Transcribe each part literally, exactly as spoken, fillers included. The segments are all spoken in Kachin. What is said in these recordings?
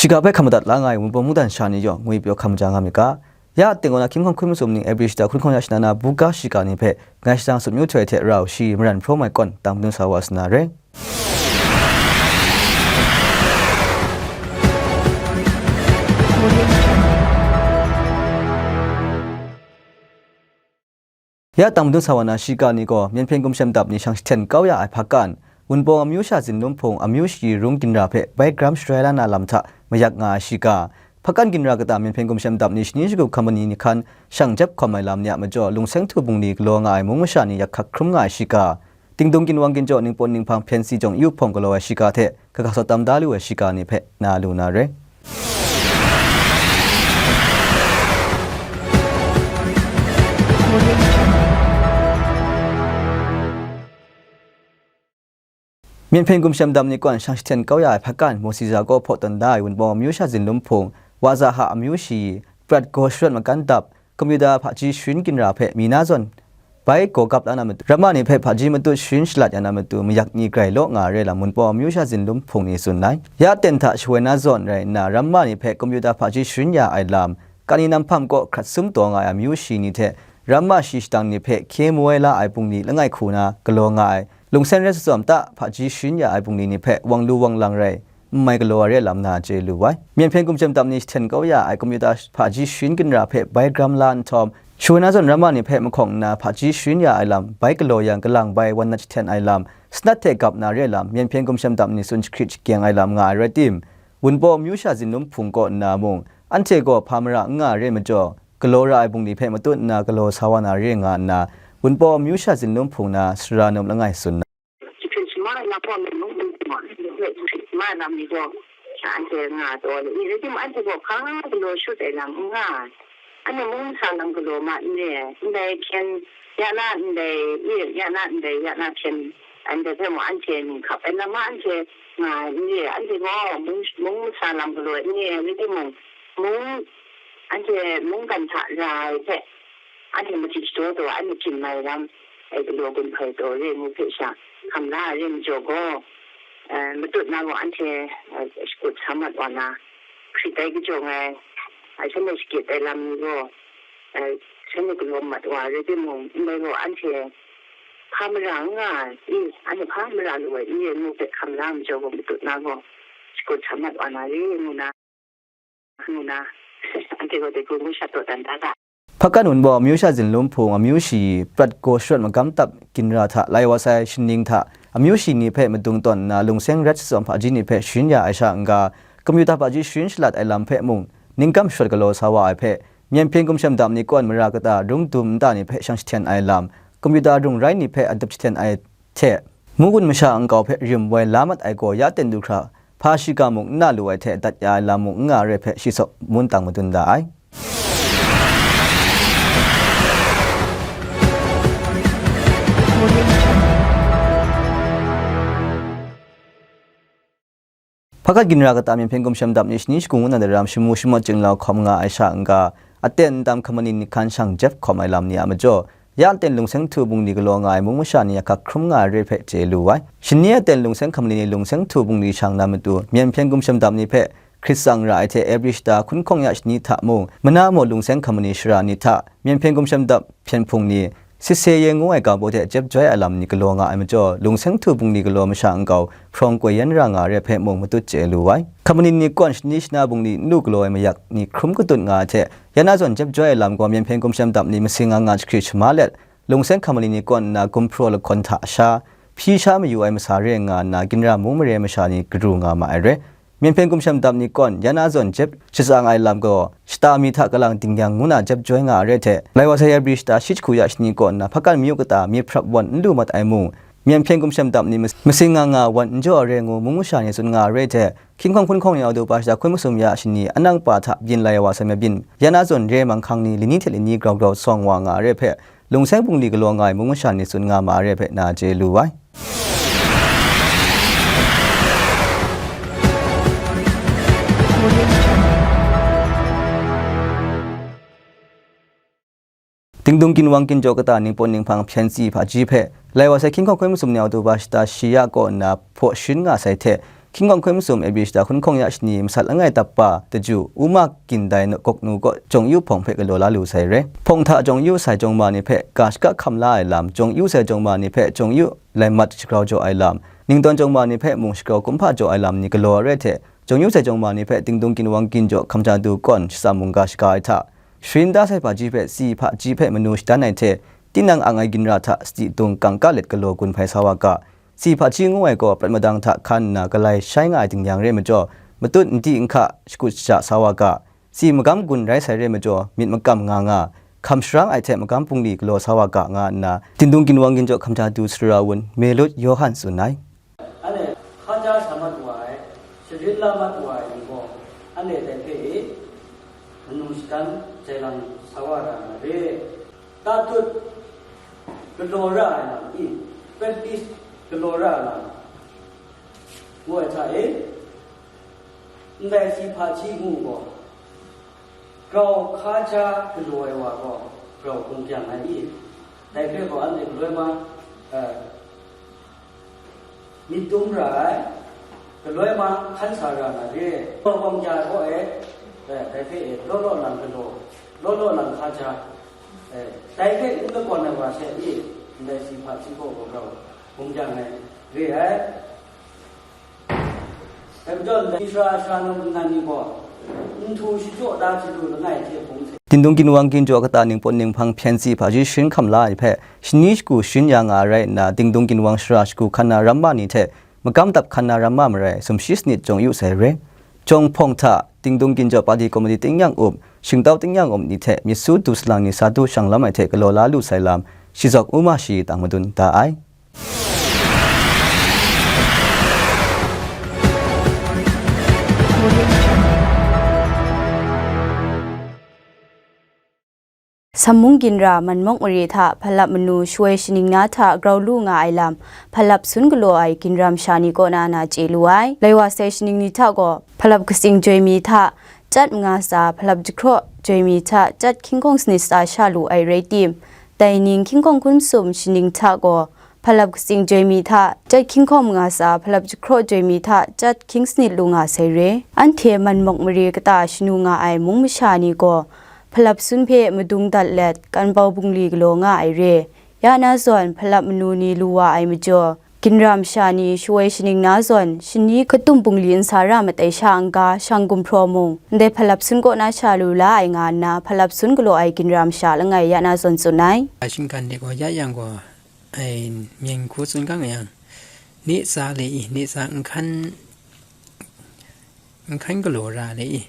Shiga hpe hkam madat la nga ai Wunpawng mungdan sha ni yawng ngwi pyaw hkam ja nga myit ga. Ya aten gaw na hkying hkawng hkun masum ning April shata hkun hkawng ya shana na buga shiga ni hpe ngai shadang Sut Myu Htoi hte rau shi maran hpraw mai kawn tang madun sa wa sa na re. Ya tang madun sa wa na shiga ni gaw, Myen Hpyen Gumshem Dap ni shang jahten kau ya ai hpakan, Wunpawng amyu sha Zinlum Hpung amyu shayi rung ginra hpe bai gram shaloi la na lam hta mayak nga ai shiga, hpakan ginra kata Myen Hpyen Gumshem Dap ni shani shagu hkam ni ni hkan shang jep hkawm ai lam ni a majaw, Lungseng Htu bungli galaw nga ai mung masha ni yak hkak hkrum nga ai shiga, Dingdung Ginwang Ginjaw Ningpawt Ninghpang Hpyen Si Jawng Yu Hpawng galaw ai shiga hte, kaga sawt tam da lu ai shiga ni hpe na lu na re. Myen Hpyen Gumshem Dap ni kawn shang jahten kau ya ai hpakan, Mawsiza kaw hpaw tawn da ai Wunpawng amyu sha Zinlum Hpung, Wazaha amyu shayi, prat gaw sharawt makan dap, Computer hpaji sharin ginra hpe mi na zawn bai gaw gap la na matu, ramma ni hpe hpaji matut sharin shalat ya na matu, mayak ni grai law nga ai lam Wunpawng amyu sha Zinlum Hpung ni tsun ai. Ya ten hta shawoi na zawn rai nna, ramma ni hpe computer hpaji sharin ya ai lam, kani nam hpam kaw hkrat sum taw nga ai amyu shayi ni hte, ramma shi shadang ni hpe hkye mu ai la ai bungli langai hku na galaw nga ai, Lungseng Rai Sasawm ta hpaji sharin ya ai bungli ni hpe wang lu wang lang rai, n mai galaw ai re lam na chye lu ai. Myen Hpyen Gumshem Dap ni jahten kau ya ai computer hpaji sharin ginra hpe bai gram la nhtawm, shawoi na zawn ramma ni hpe mahkawng nna hpaji sharin ya ai lam, bai galaw yang kalang bai wan nat jahten ai lam, sanat hte gap na re lam, Myen Hpyen Gumshem Dap ni tsun jahkrit shakyeng ai lam nga ai rai tim, Wunpawng amyu sha Zinlum Hpung kaw nna mung, anhte gaw hpa mara n nga ai re majaw, galaw ra ai bungli hpe matut nna galaw sa wa na re nga nna, Wunpawng amyu sha Zinlum Hpung na sara num langai tsun na. Jahkrit shaman ai lahkawng ni mung, mung timung, jahkrit shaman ai lam ni gaw, sha anhte nga taw le, i rai timung, anhte gaw hpa galaw shut ai lam n nga ai. Anhte mung masa lam galaw ma n re ai, ndai hpyen ya na ndai, i ya na ndai, ya na hpyen, ndai hpe mung anhte ning hkap ai lam ma anhte nga ai n re ai. Anhte gaw mung, mung masa lam galaw ai n re ai, rai timung, mung, anhte mungkan hta ra ai hpe, anhte machyi shadaw taw, anhte hpyin mai lam, e, galaw gun hpai taw re ngu hpe sha, hkam la ai re majaw gaw, e, matut na gaw anhte, e, shakut sa mat wa na, hkrit ai kajawng ai, e, shanhte shakit ai lam ni gaw, e, shanhte galaw mat wa ai rai timung, ndai gaw anhte hpa mara n nga ai, i, anhte hpa mara lu ai, i, ngu hpe hkam la ai majaw gaw, matut na gaw shakut sa mat wa na re ngu na. Ngu na, anhte gaw dai hku ngu sha taw dan da ga. Hpakan Wunpawng amyu sha Zinlum Hpung amyu shayi, prat gaw sharawt magam tap ginra hta lai wa sai shaning hta, amyu shayi ni hpe madung tawn nna, Lungseng Rai Sasawm hpaji ni hpe sharin ya ai sha n-ga, computer hpaji sharin shalat ai lam hpe mung, ningkam sharawt galaw sa wa ai hpe, Myen Hpyen Gumshem Dap ni kawn mara kata rung dum nta ni hpe shang jahten ai lam, computer rung rai ni hpe adup jahten ai hte, munggun masha nkau hpe rim woi la mat ai gaw ya ten du hkra, hpa shiga mung n na lu ai hte dat ya ai lam mung n nga ai re hpe shi saw mun tang madun da ai. Hpakat ginra kata Myen Hpyen Gumshem Dap ni shani shagu ngu na daram shamu shamawt jinglau hkawm nga ai sha n-ga, aten n tam hkaman ni ni hkan shang jep hkawm ai lam ni a majaw, ya aten Lungseng Htu bungli galaw nga ai mung masha ni a hkak hkrum nga ai re hpe chye lu ai. Shani aten Lungseng hkaman ni Lungseng Htu bungli shang na matu, Myen Hpyen Gumshem Dap ni hpe hkrit tsang ra ai hte April shata hkun hkawng ya shani hta mung, Manamo Lungseng hkaman ni shara ni hta, Myen Hpyen Gumshem Dap hpyen hpung ni, Sise Ye ngu ai ga baw hte jep joi ai lam ni galaw nga ai majaw, Lungseng Htu bungli galaw masha nkau hprawng koi yan ra nga ai re hpe mung matut chye lu ai. Hkaman ni ni kawn shani shana bungli n lu galaw ai mayak ni hkrum katut nga ai hte, ya na zawn jep joi ai lam gaw Myen Hpyen Gumshem Dap ni masing nga nga jahkrit shama let, Lungseng hkaman ni ni kawn nna gumhpraw lahkawn hta sha, hpyi sha mayu ai masa re nga nna, ginra mung mare masha ni garu nga ma ai re. Myen Hpyen Gumshem Dap ni kawn ya na zawn jep shatsang ai lam gaw, shata mi hta kalang ding yang ngu na jep joi nga ai re hte, lai wa sai April shata shi jahku ya shani kaw nna hpakan myu kata myit hprap wan n lu mat ai mung, Myen Hpyen Gumshem Dap ni mas-, masing nga nga wan n jaw ai re ngu mung masha ni tsun nga ai re hte, hkying hkawng hkun hkawng ni Auto pa shata hkun masum ya shani anang pa hta byin lai wa sai mabyin, ya na zawn re manghkang ni lani hte lani grau grau sawng wa nga ai re hpe, Lungseng bungli galaw nga ai mung masha ni tsun nga ma ai re hpe na chye lu ai. Dingdung Ginwang Ginjaw kata Ningpawt Ninghpang Hpyen Si hpaji hpe, lai wa sai hkying hkawng hkun masum ni Auto pa shata shi ya kaw nna hpaw sharin nga sai hte, Hkying Hkawng Hkun Masum A B shada hkun hkawng ya shani masat langai tap pa, Taju, Uma Gindai Goknu kaw Jawng Yu hpawng hpe galaw la lu sai re. Hpawng hta Jawng Yu sai jawng ma ni hpe ga shaka hkam la ai lam, Jawng Yu sai jawng ma ni hpe Jawng Yu lai mat shagrau jaw ai lam, Ningtawn jawng ma ni hpe mung shagrau kumhpa jaw ai lam ni galaw ai rai hte, Jawng Yu sai jawng ma ni hpe Dingdung Ginwang Ginjaw Hkamjadu kawn shatsam mungga shaga ai hta, Sharin da sai hpaji hpe si hpaji hpe manu shadan ai hte, tinang ang ai ginra hta sadi dung kangka let galaw gun hpai sa wa ga, si hpaji ngu ai gaw prat madang hta hkan nna galai shai nga ai dingyang re ai majaw, matut n di n hka shakut shaja sa wa ga, si magam gun rai sai re ai majaw, myit makam nga nga, hkam sharang ai hte magam bungli galaw sa wa ga, nga nna Dingdung Ginwang Ginjaw Hkamjadu sara wun Melut Yohan tsun ai. Anhte hkaja sa mat wa ai, sharin la mat wa ai ni gaw, anhte dai hpe e manu shadan jai lang sa wa ra na re. Tatut galaw ra ai lam i, practice galaw ra ai lam, ngu ai hta e, ndai si hpaji ngu gaw, grau hkaja galaw ai wa gaw, grau hkungkyang ai i, dai hpe gaw anhte galoi ma, eh, myit dum ra ai, galoi ma hkan sa ra na re, gaw bawng ja ai gaw e, eh, dai hpe e, law law lang galaw, law law lang hkaja, eh, dai hpe n lakawn ai wa she i, ndai si hpaji gaw grau hkungkyang ai re ai. Dai majaw, ndai sara sara num nnan ni gaw, nhtu shachyaw da chyalu langai hte hpung hte. Dingdung Ginwang Ginjaw kata ningpawt ninghpang hpyen si hpaji sharin hkam la ai hpe, shani shagu sharin ya nga ai rai nna, Dingdung Ginwang sara shagu hkan na ramma ni hte magam dap hkan na ramma marai, sumshi sanit Jawng Yu sai re. Jawng hpawng hta, Dingdung Ginjaw Padi Komiti tingnyang up, shingtau tingnyang up ni hte myit su du salang ni sa du shang lam ai hte galaw la lu sai lam, shi zawk Uma Shi tang madun da ai. Sammung ginra Manmawk mare hta Hpalap manu shawoi shaning na hta grau lu nga ai lam, Hpalap sun galaw ai ginra masha ni kaw na na chye lu ai. Laiwa sai shaning ni hta gaw, Hpalap katsing joi mi hta, chyat manga tsa Hpalap jahkraw joi mi hta, chyat hkying hkawng sanit tsa sha lu ai rai tim, dai ning hkying hkawng hkun masum shaning hta gaw, Hpalap katsing joi mi hta, chyat hkying hkawng manga tsa Hpalap jahkraw joi mi hta, chyat hkying sanit lu nga sai re. Anhte Manmawk mare kata shanu nga ai mung masha ni gaw, Hpalap sun hpe madung dat let, kanbau bungli galaw nga ai re. Ya na zawn, Hpalap manu ni lu wa ai majaw, ginra masha ni shawoi shaning na zawn, shani katum bungli n sa ra matai sha n-ga, shang gumhpraw mung, ndai Hpalap sun kaw na sha lu la ai nga nna, Hpalap sun galaw ai ginra masha langai ya na zawn tsun ai. Shinggan de gaw ya yang gaw, ai, myen hku tsun gang yang, ni tsa le i, ni tsa n hkan, n hkan galaw ra le i,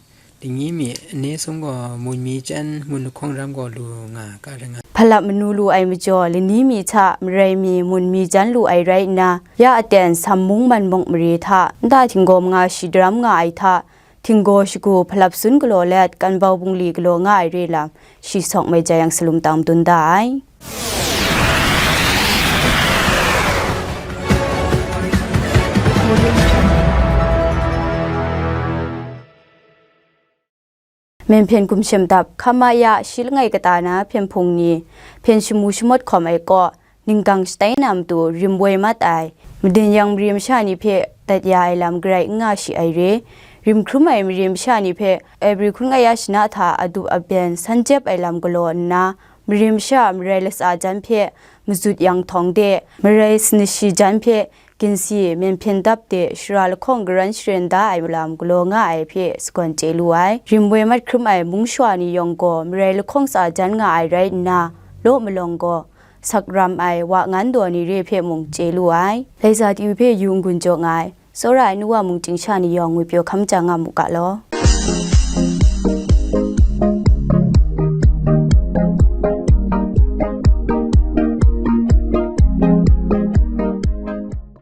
lani mi ni sung gaw mun mi chyan, mun lahkawng ram gaw lu nga ga ring nga. Hpalap manu lu ai majaw, lani mi hta marai mi mun mi jan lu ai rai nna, ya aten Sammung Manmawk mare hta, nta htinggaw manga shi daram nga ai hta, htinggaw shagu Hpalap sun galaw let, kanbau bungli galaw nga ai re lam, shi sawk mai jai yang salum tang dun da ai. Myen hpyen gumshem dap, hkama ya shi langai kata na hpyen hpung ni, hpyen shamu shamawt hkawm ai kaw, ninggang shatai na matu rim woi mat ai, maden yang mare masha ni hpe dat ya ai lam garai n nga shi ai re. Rim hkrum ai mare masha ni hpe Ebri hkun kaya shana hta adup abyen san jep ai lam galaw nna, mare masha marai latsa jan hpe mazut yang htawng de, marai sanashi jan hpe ginsi, myen hpyen dap de, shara lahkawng garan sharen da ai lam galaw nga ai hpe sagawn chye lu ai. Rim woi mat hkrum ai mung shawa ni yawng gaw marai lahkawng tsa jan nga ai rai nna, law malawng gaw, sak ram ai wa ngan daw ni re hpe mung chye lu ai. Laiza T V hpe yu n-gun jaw nga ai, tsawra ai nu wa mung chyingsha ni yawng ngwi pyaw hkam ja nga mu ga law.